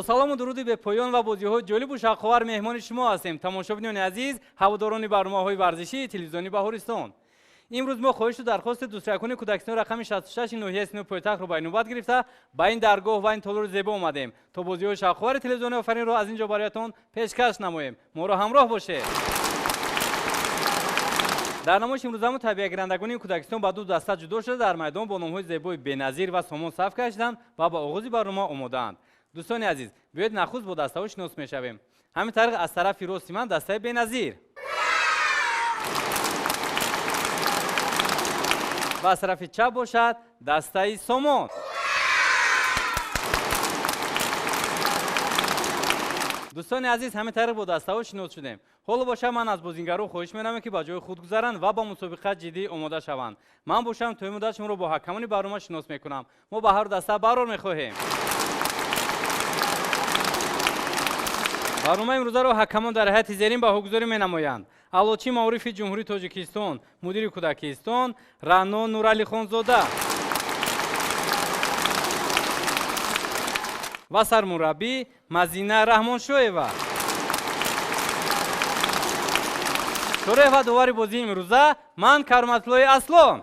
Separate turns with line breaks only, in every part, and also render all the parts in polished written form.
Бо салому дуруди бепоён ва бозиҳои ҷолибу шавқовар меҳмони шумо ҳастем. Тамошобинони азиз, ҳаводорони барномаҳои варзишии телевизиони Баҳористон. Имрӯз мо хоҳишу дархости дӯстракони кӯдакистони рақами 66 ноҳияи Синои пойтахтро ба инобат гирифта ба ин даргоҳ ва ин толори зебо омадем, то бозиҳои шавқовари телевизиони Офаринро аз ин ҷо бароятон пешкаш намоем. Моро ҳамроҳ бошед. Дар намоиши имрӯзамо табиягирандагони кӯдакистон ба ду даста ҷудо шуда дар майдон бо номҳои зебои Беназир ва Сомон саф кашиданд ва ба оғози барнома омодаанд. Дӯстони азиз, биёед нахуст бо дастаҳо шинос мешавем. Ҳамин тариқ аз тарафи рости ман дастаи Беназир ва аз тарафи чап бошад дастаи Сомон. Дӯстони азиз, ҳамин тариқ бо дастаҳо шинос шудем. Ҳоло бошад ман аз бозингарон хоҳиш менамоям, ки ба ҷои худ гузаранд ва ба мусобиқа ҷиддӣ омода шаванд. Ман бошам то ин муддат шуморо бо ҳакамони барнома шинос мекунам. Мо ба ҳар даста барор мехоҳем. Барномаи имрӯзаро ҳакамон дар ҳайати зерин баҳогузорӣ менамоянд. Аълочии маорифи Ҷумҳурии Тоҷикистон, мудири кӯдакистон Рано Нуралихонзода ва сармураббӣ Мазина Раҳмоншоева. Шореҳ ва довари бозии имрӯза ман Кароматуллои Аслон.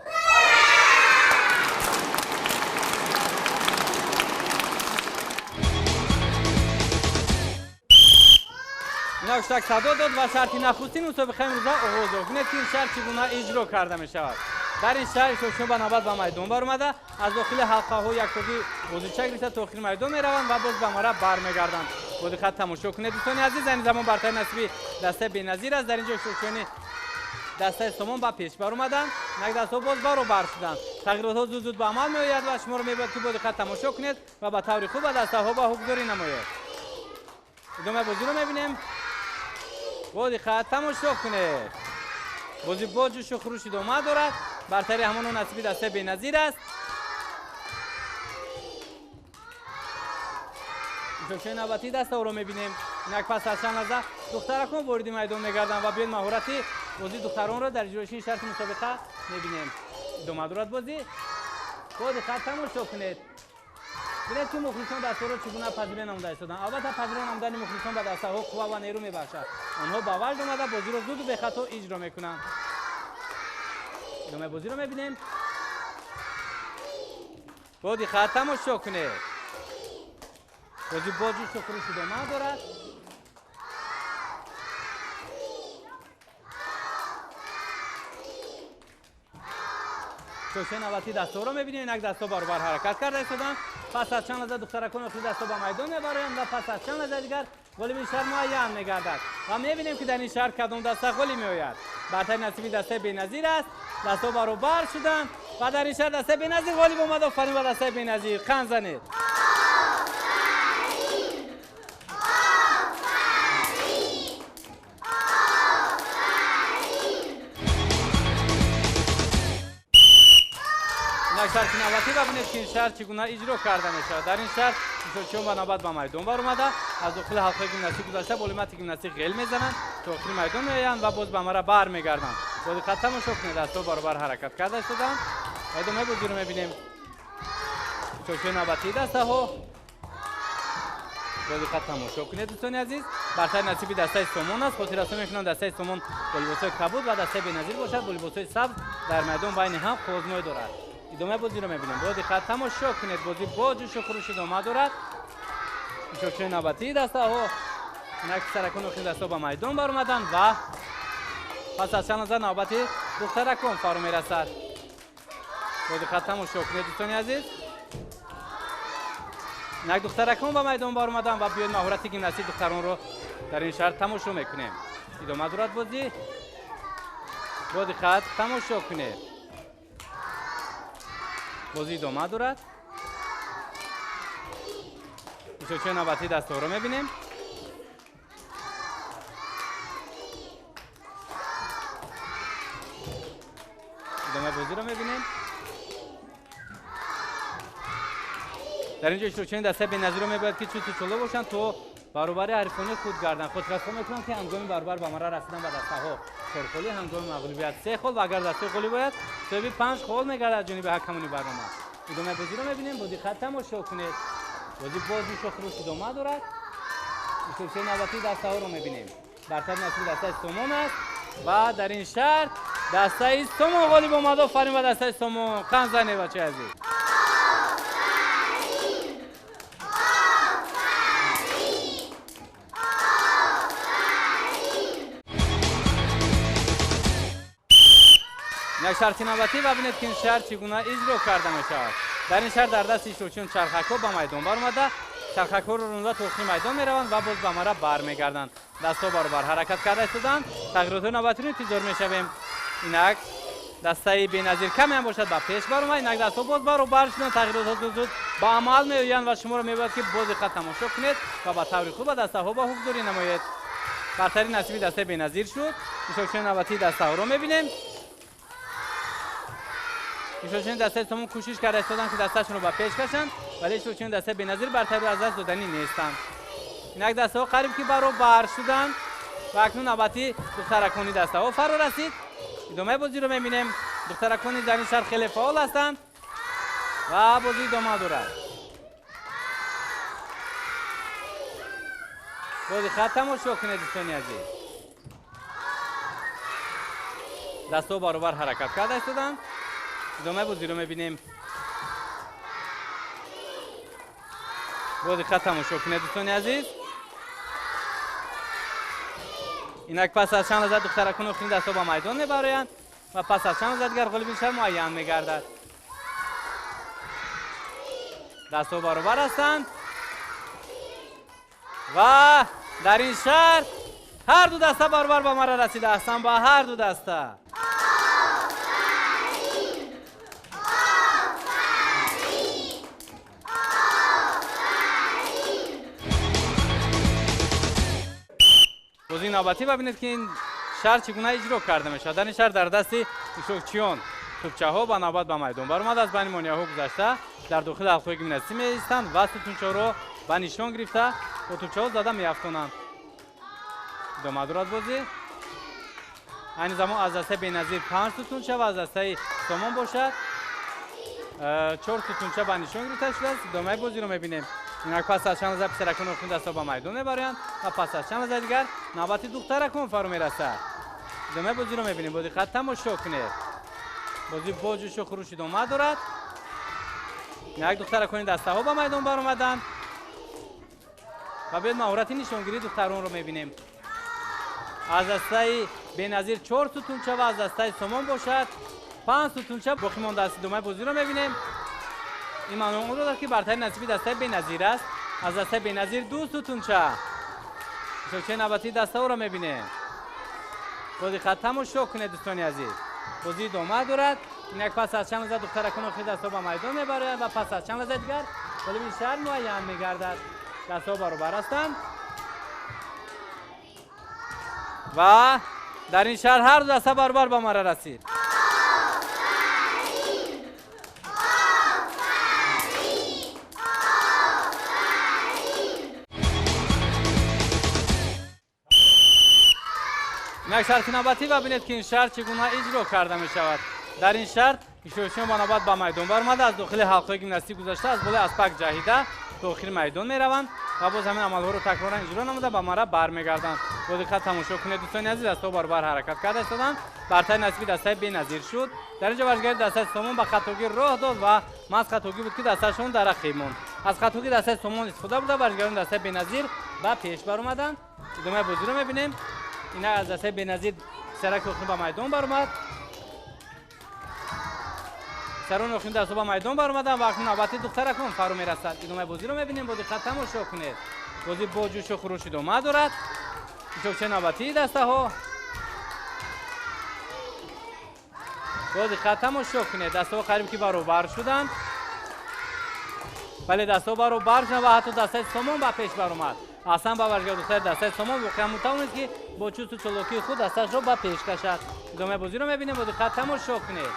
Инак садо дод ва шарти нахустин мусобиқаи имрӯза оғоз ёфт. Бинед, ки ин шарт чӣ гуна иҷро карда мешавад. Дар ин шаҳр иштирокчиён ба навбат ба майдон баромада, аз дохили ҳалқаҳо яктогӣ бозича гирифта то охири майдон мераванд ва боз ба мара бармегарданд. Бо диққат тамошо кунед, дӯстони азиз. Айни замон бартари насиби дастаи Беназир аст. Дар ин ҷо иштирокчиёни дастаи Сомон ба пеш баромаданд. Инак дастҳо боз баробар шуданд. Тағйиротҳо зуд зуд ба амал меояд ва шуморо мебояд, ки бо диққат тамошо кунед ва ба таври хуб ба дастаҳо баҳогузорӣ намоед. Идомаи бозиро мебинем. Бо диққат тамошо кунед. Бозӣ бо ҷӯшу хуруш идома дорад. Бартари ҳамоно насиби дастаи Беназир аст. Иштирокчиёни навбатии дастаҳоро мебинем. Инак пас аз чанд лаҳза духтаракон вориди майдон мегарданд ва биёед маҳорати бозии духтаронро дар иҷроиши шарти мусобиқа мебинем. Идома дорад бозӣ. Бо диққат тамошо кунед. Бинед, ки мухлисон дастаҳоро чӣ гуна пазиро намуда истоданд. Албатта, пазиро намудани мухлисон ба дастаҳо қувва ва нерӯ мебахшад. Онҳо ба ваҷд омада бозиро зуду бехато иҷро мекунанд. Идомаи бозиро мебинем. Бо диққат тамошо кунед. Бозӣ бо ҷӯшу хуруш идома дорад. Иштирокчиёни навбатии дастаҳоро мебинем. Инак дастҳо баробар ҳаракат карда истоданд. Пас аз чанд лаҳза духтаракон охири дастҳо ба майдон мебароянд ва пас аз чанд лаҳза дигар ғолиби ин шаҳр муайян мегардад. Ва мебинем, ки дар ин шаҳр кадом даста ғолиб меояд. Бартари насиби дастаи Беназир аст. Дастҳо баробар шуданд ва дар ин шаҳр дастаи Беназир ғолиб омад. Офарин ба дастаи Беназир. Қанд занед. Шарти навбатӣ ва бинед, ки ин шаҳр чӣ гуна иҷро карда мешавад. Дар ин шаҳр иштирокчиён ба навбат ба майдон баромада, аз дохили ҳалқаи гимнастик гузашта бо лимати гимнастик ғел мезананд, то охири майдон меоянд ва боз ба мара бармегарданд. Бо диққат тамошо кунед, дастҳо баробар ҳаракат карда истоданд. Ва идомаи бозиро мебинем. Иштирокчиёни навбатии дастаҳо бо диққат тамошо кунед, дӯстони азиз. Бартари насиби дастаи Сомон аст. Хотиррасон мекунам, дастаи Сомон бо либосҳои кабуд ва дастаи Беназир бошад бо либосҳои сабз дар майдон байни ҳам қозмой дорад. Идомаи бозиро мебинем. Бо диққат тамошо кунед. Бозӣ бо ҷӯшу хуруш идома дорад. Иштирокчиёни навбатии дастаҳо инак писаракон охири дастаҳо ба майдон баромаданд ва пас аз чанд лаҳза навбати духтаракон фаро мерасад. Бо диққат тамошо кунед, дӯстони азиз. Инак духтаракон ба майдон баромаданд ва биёед маҳорати гимнастии духтаронро дар ин шаҳр тамошо мекунем. Идома дорад бозӣ. Бо диққат тамошо кунед. Бозӣ идома дорад. Иштирокчиёни навбатии дастаҳоро мебинем. Идомаи бозиро мебинем. Дар ин ҷо иштирокчиёни дастаи Беназирро мебояд, ки чусту чоло бошанд, то баробари ҳарифони худ гарданд. Хотиррасон мекунам, ки ҳангоми баробар ба мара расидан ба дастаҳо 4 холӣ, ҳангоми мағлубият 3 хол ва агар дастаи ғолиб ояд, соҳиби 5 хол мегардад аз ҷониби ҳакамони барнома. Идомаи бозиро мебинем. Бо диққат тамошо кунед. Бозӣ бо ҷӯшу хурӯш идома дорад. Иштирокчиёни навбатии дастаҳоро мебинем. Бартари насиби дастаи Сомон аст ва дар ин шарт дастаи Сомон ғолиб омад. Офарин ба дастаи Сомон. Қанд занед, бачаи азиз. Як шарти навбатӣ ва бинед, ки ин шарт чӣ гуна иҷро карда мешавад. Дар ин шарт дар дасти иштирокчиён чархакҳо ба майдон баромада, чархакҳоро ронда то охири майдон мераванд ва боз ба мара бармегарданд. Дастҳо баробар ҳаракат карда истоданд. Тағйиротҳои навбатиро интизор мешавем. Инак дастаи Беназир каме ҳам бошад ба пеш баромад. Инак дастҳо боз баробар шуданд. Тағйиротҳо зуд зуд ба амал меоянд ва шуморо мебояд, ки бо диққат тамошо кунед ва ба таври хуб ба дастаҳо ба ҳукмдорӣ намоед. Бартари насиби дастаи Беназир шуд. Иштирокчиёни навбатии дастаҳоро мебинем. Иштирокчиёни дастаи Сомон кӯшиш карда истоданд, ки дастаашонро ба пеш кашанд, вале иштирокчиёни дастаи Беназир бартариро аз даст доданӣ нестанд. Инак дастаҳо қариб ки баробар шуданд ва акнун навбати духтаракони дастаҳо фаро расид. Идомаи бозиро мебинем. Духтаракони дар ин шаҳр хеле фаъол ҳастанд ва бозӣ идома дорад. Бо диққат тамошо кунед, дӯстони азиз. Дастҳо баробар ҳаракат карда истоданд. Идомаи бозиро мебинем. Бо диққат тамошо кунед, дӯстони азиз. Инак пас аз чанд лаҳза духтаракон охирин дастҳо ба майдон мебароянд ва пас аз чанд лаҳза дигар ғолиби шаҳр муайян мегардад. Дастҳо баробар ҳастанд ва дар ин шаҳр ҳар ду даста баробар ба мара расида ҳастанд. Ба ҳар ду даста. Бозии навбатӣ ва бинед, ки ин шаҳр чӣ гуна иҷро карда мешавад. Дар ин шаҳр дар дасти иштирокчиён тӯпчаҳо ба навбат ба майдон баромад, аз байни монеаҳо гузашта дар дохили ҳалқаҳои гимнастӣ меистанд ва сутунчаҳоро ба нишон гирифта бо тӯпчаҳо зада меафтонанд. Идома дорад бозӣ. Айни замон аз дастаи Беназир 5 сутунча ва аз дастаи Сомон бошад 4 сутунча ба нишон гирифта шудааст. Идомаи бозиро мебинем. Инак пас аз чанд лаҳза писаракон охирин дастҳо ба майдон мебароянд ва пас аз чанд лаҳза дигар навбати духтаракон фаро мерасад. Идомаи бозиро мебинем. Бо диққат тамошо кунед. Бозӣ бо ҷӯшу хурӯш идома дорад. Инак духтаракони дастаҳо ба майдон баромаданд ва биёед маҳорати нишонгирии духтаронро мебинем. Аз дастаи Беназир 4 сутунча ва аз дастаи Сомон бошад 5 сутунча боқӣ мондааст. Идомаи бозиро мебинем. Ин маъно он дорад, ки бартари насиби дастаи Беназир аст. Аз дастаи Беназир 2 сутунча. Иштирокчиёни навбатии дастаҳоро мебинем. Бо диққат тамошо кунед, дӯстони азиз. Бозӣ идома дорад. Инак пас аз чанд лаҳза духтаракон охири дастҳо ба майдон мебароянд ва пас аз чанд лаҳза дигар ғолиби шаҳр муайян мегардад. Дастҳо баробар ҳастанд ва дар ин шаҳр ҳар ду даста баробар ба мара расид. Инак шарти навбатӣ ва бинед, ки ин шарт чӣ гуна иҷро карда мешавад. Дар ин шарт иштирокчиён ба навбат ба майдон баромада, аз дохили ҳалқаҳои гимнастӣ гузашта, аз болои аспак ҷаҳида то охири майдон мераванд ва боз ҳамин амалҳоро такроран иҷро намуда ба мара бармегарданд. Бо диққат тамошо кунед, дӯстони азиз. Дастҳо баробар ҳаракат карда истоданд. Бартари насиби дастаи Беназир шуд. Дар инҷо варзишгари дастаи Сомон ба хатогӣ роҳ дод ва маҳз хатогӣ буд, ки дастаашон дар ақиб монд. Аз хатогӣ дастаи Сомон истифода бурда, варзишгарони дастаи Беназир ба пеш баромаданд. Идомаи бозиро мебинем. Инак аз дастаи Беназир писараки охирин ба майдон баромад. Писарони охирин дастҳо ба майдон баромаданд ва акнун навбати духтаракон фаро мерасад. Идомаи бозиро мебинем. Бо диққат тамошо кунед. Бозӣ бо ҷӯшу хурӯш идома дорад. Иштирокчиёни навбатии дастаҳо. Бо диққат тамошо кунед. Дастаҳо қариб ки баробар шуданд, вале дастаҳо баробар шуданд ва ҳатто дастаи Сомон ба пеш баромад. Аслан ба варзишгар духтари дастаи Сомон воқеан мутавонист, ки бо чусту чолокии худ дастаашро ба пеш кашад. Идомаи бозиро мебинем. Бо диққат тамошо кунед.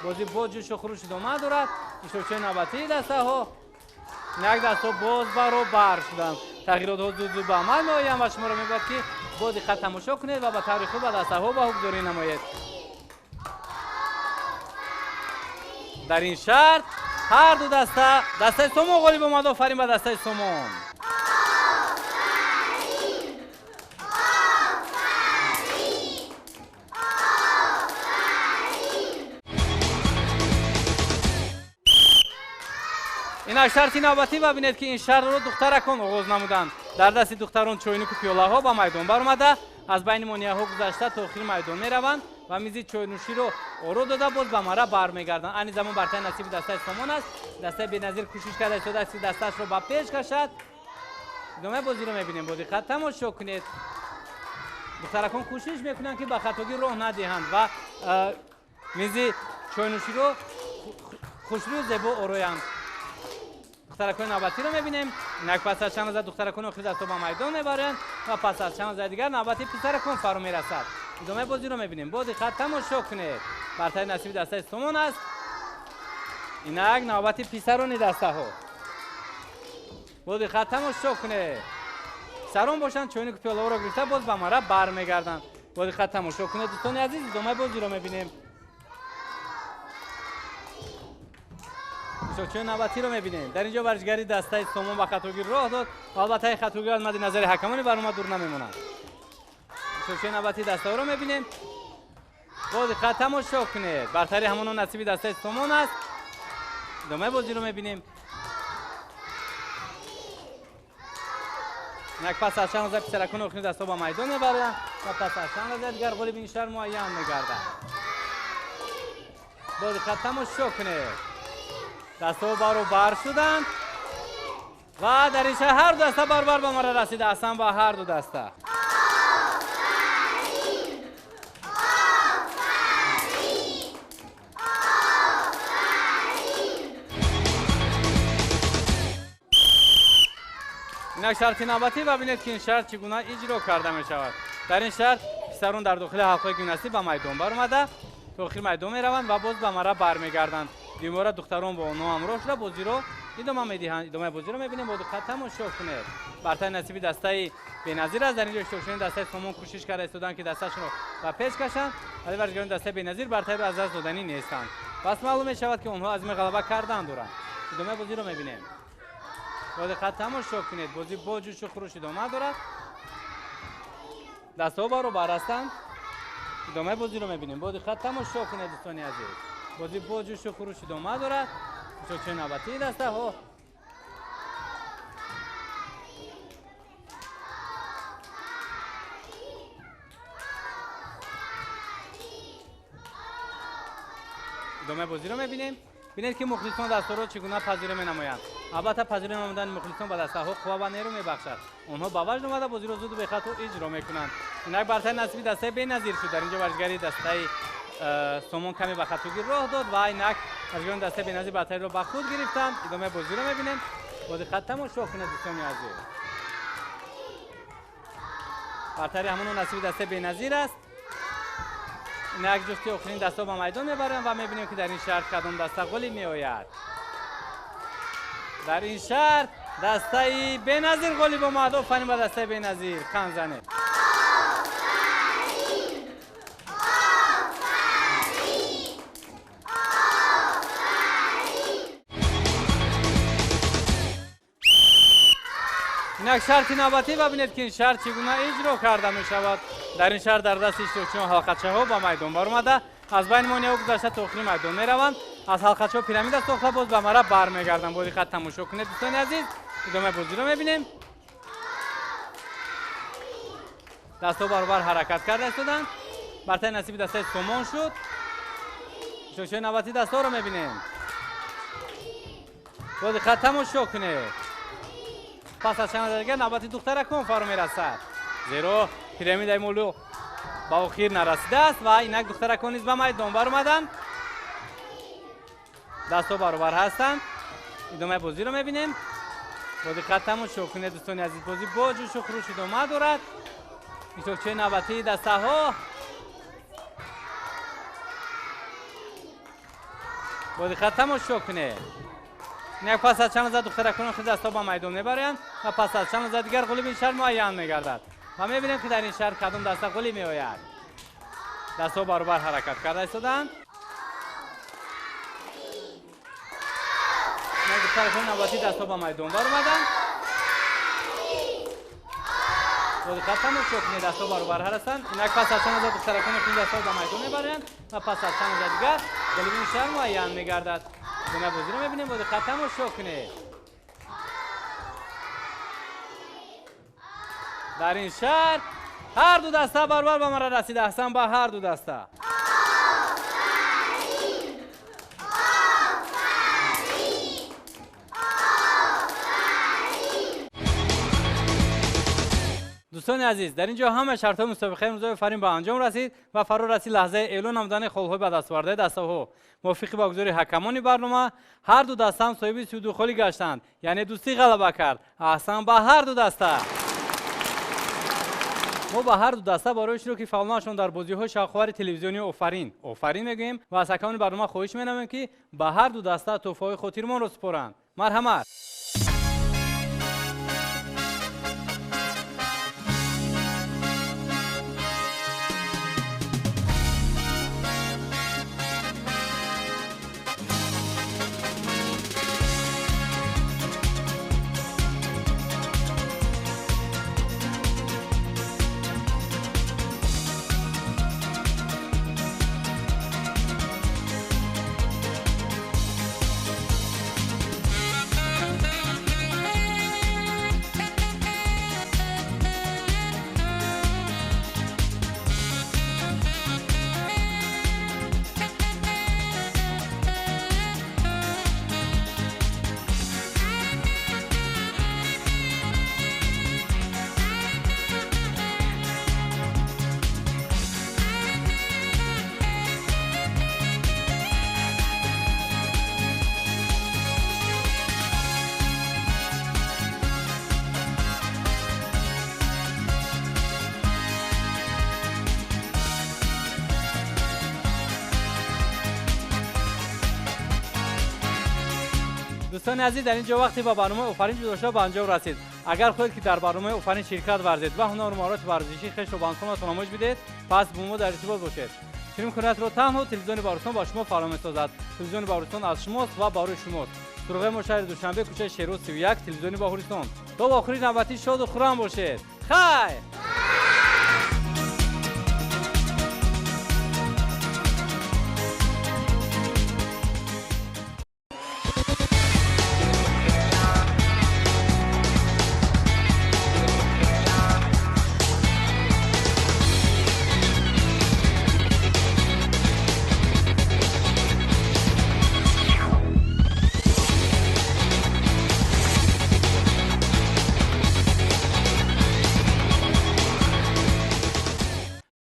Бозӣ бо ҷӯшу хурӯш идома дорад. Иштирокчиёни навбатии дастаҳо. Инак дастҳо боз баробар шуданд. Тағйиротҳо зуд зуд ба амал меоянд ва шуморо мебояд, ки бо диққат тамошо кунед ва ба таври хуб ба дастаҳо ба ҳукмдорӣ намоед. Дар ин шарт Ҳар ду даста, дастаи Сомон ғолиб омад. Офарин ба дастаи Сомон. Инак шарти навбатӣ ва бинед, ки ин шартро духтаракон оғоз намуданд. Дар дасти духтарон чойнику пиёлаҳо ба майдон баромада, аз байни монеаҳо гузашта то охири майдон мераванд ва мизи чойнӯширо оро дода, боз ба мара бармегарданд. Айни замон бартари насиби дастаи Сомон аст. Дастаи Беназир кӯшиш карда истодааст, ки дастаашро ба пеш кашад. Идомаи бозиро мебинем, бо диққат тамошо кунед. Духтаракон кӯшиш мекунанд, ки ба хатогӣ роҳ надиҳанд ва мизи чойнӯширо хушрӯю зебо ороянд. Духтаракони навбатиро мебинем. Инак пас аз чанд лаҳза духтаракони охири дастҳо ба майдон мебаранд ва пас аз чанд лаҳзаи дигар навбати писаракон фаро мерасад. Идомаи бозиро мебинем, бо диққат тамошо кунед. Бартари насиби дастаи Сомон аст. Инак навбати писарони дастаҳо, бо диққат тамошо кунед. Писарон бошанд, чойнику пиёлаҳоро гирифта, боз ба мара бармегарданд. Бо диққат тамошо кунед, дӯстони азиз, идомаи бозиро мебинем. Иштирокчиёни навбатиро мебинем. Дар инҷо варзишгари дастаи Сомон ба хатогӣ роҳ дод ва албатта ин хатогӣ аз мадди назари ҳакамони барнома дур намемонад. Иштирокчиёни навбатии дастаҳоро мебинем, бо диққат тамошо кунед. Бартари ҳамоно насиби дастаи Сомон аст. Идомаи бозиро мебинем. Инак пас аз чанд лаҳза писаракони охири дастаҳо ба майдон мебаранд ва пас аз чанд лаҳзаи дигар ғолиби ин шаҳр муайян мегардад. Бо диққат тамошо кунед. Дастаҳо баробар шуданд ва дар ин шаҳр ҳар ду даста баробар ба мара расида. Ҳасан ба ҳар ду даста. Инак шарти навбатӣ ва бинед, ки ин шарт чӣ гуна иҷро карда мешавад. Дар ин шарт писарон дар дохили ҳалқаи гимнастӣ ба майдон баромада, то охири майдон мераванд ва боз ба мара бармегарданд. Димора духтарон бо онҳо ҳамроҳ шуда, бозиро идома медиҳанд. Идомаи бозиро мебинем, бо диққат тамошо кунед. Бартари насиби дастаи Беназир аст. Дар инҷо иштирокчиёни дастаи Сомон кӯшиш карда истоданд, ки дасташонро ба пеш кашанд, вале варзишгарони дастаи Беназир бартариро аз даст доданӣ нестанд. Пас маълум мешавад, ки онҳо азми ғалаба кардан доранд. Идомаи бозиро мебинем, бо диққат тамошо кунед. Бозӣ бо ҷӯшу хуруш идома дорад. Дастаҳо баробар ҳастанд. Идомаи бозиро мебинем, бо диққат тамошо кунед, дӯстони азиз. Бозӣ бо ҷӯшу хуруш идома дорад. Иштирокчиёни навбатии дастаҳо. Идомаи бозиро мебинем. Бинед, ки мухлисон дастаҳоро чӣ гуна пазиро менамоянд. Албатта, пазиро намудани мухлисон ба дастаҳо қувва ва нерӯ мебахшад. Онҳо ба ваҷд омада, бозиро зуду бехато иҷро мекунанд. Инак бартари насиби дастаи Беназир шуд. Дар инҷо варзишгари дастаи Сомон каме ба хатогӣ роҳ дод ва инак варзишгарони дастаи Беназир бартариро ба худ гирифтанд. Идомаи бозиро мебинем, бо диққат тамошо кунед, дӯстони азиз. Бартари ҳамоно насиби дастаи Беназир аст. Инак ҷуфти охирин дастаҳо ба майдон мебаранд ва мебинем, ки дар ин шарт кадом даста ғолиб меояд. Дар ин шарт дастаи Беназир ғолиб омад. Офарин ба дастаи Беназир, қанд занед. Инак шарти навбатӣ ва бинед, ки ин шарт чӣ гуна иҷро карда мешавад. Дар ин шаҳр дар дасти иштирокчиён ҳалқачаҳо ба майдон баромада, аз байни монеаҳо гузашта, то охири майдон мераванд, аз ҳалқачаҳо пирамида сохта, боз ба мара бармегарданд. Бо диққат тамошо кунед, дӯстони азиз. Идомаи бозиро мебинем. Дастҳо баробар ҳаракат карда истоданд. Бартари насиби дастаи Сомон шуд. Иштирокчиёни навбатии дастаҳоро мебинем, бо диққат тамошо кунед. Пас аз чанд лаҳзаи дигар навбати духтаракон фаро мерасад, зеро пирамидаи молу ба охир нарасидааст ва инак духтаракон низ ба майдон баромаданд. Дастҳо баробар ҳастанд. Идомаи бозиро мебинем, бо диққат тамошо кунед, дӯстони азиз. Бозӣ бо ҷӯшу хуруш идома дорад. Иштирокчиёни навбатии дастаҳо. Бо диққат тамошо кунед. Инак пас аз чанд лаҳза духтаракони худ дастҳо ба майдон мебаранд ва пас аз чанд лаҳза дигар ғолиби ин шаҳр муайян мегардад ва мебинем, ки дар ин шаҳр кадом даста ғолиб меояд. Дастҳо баробар ҳаракат карда истоданд. Духтаракони навбатӣ дастҳо ба майдон баромаданд. Бо диққат тамошо кунед, дастҳо баробар ҳастанд. Инак пас аз чанд лаҳза духтаракони хуни дастҳо ба майдон мебаранд ва пас аз чанд лаҳза дигар ғолиби ин шаҳр муайян мегардад. Гуна бозиро мебинем, бо диққат тамошо кунед. Дар ин шаҳр ҳар ду даста баробар ба мара расида. Аҳсан ба ҳар ду даста. Дӯстони азиз, дар ин ҷо ҳама шартҳои мусобиқаи имрӯзаи Офарин ба анҷом расид ва фаро расид лаҳзаи эълон намудани холҳои ба дастовардаи дастаҳо. Мувофиқи богузори ҳакамони барнома, ҳар ду даста ҳам соҳиби 32 холи гаштанд, яъне дӯстӣ ғалаба кард. Аҳсан ба ҳар ду даста. Мо ба ҳар ду даста барои иштироки фаъолонашон дар бозиҳои шавқовари телевизионии Офарин офарин мегӯем ва аз ҳакамони барнома хоҳиш менамоем, ки ба ҳар ду даста тӯҳфаҳои хотирмонро супоранд. Марҳамат. Дӯстони азиз, дар ин ҷо вақте ба барномаи Офарин ҷудо шуда ба анҷом расид. Агар хоҳед, ки дар барномаи Офарин ширкат варзед ва ҳунару маҳорати варзишии хешро ба ҳамсонатон намоиш бидиҳед, пас бо мо дар иртибот бошед. Чунин имкониятро танҳо телевизиони Баҳористон ба шумо фароҳам месозад. Телевизиони Баҳористон аз шумост ва барои шумост. Суроғаи мо шаҳри Душанбе, кӯчаи Шерӯз 31, телевизиони Баҳористон. То охири навбатӣ шоду хуррам бошед. Хайр!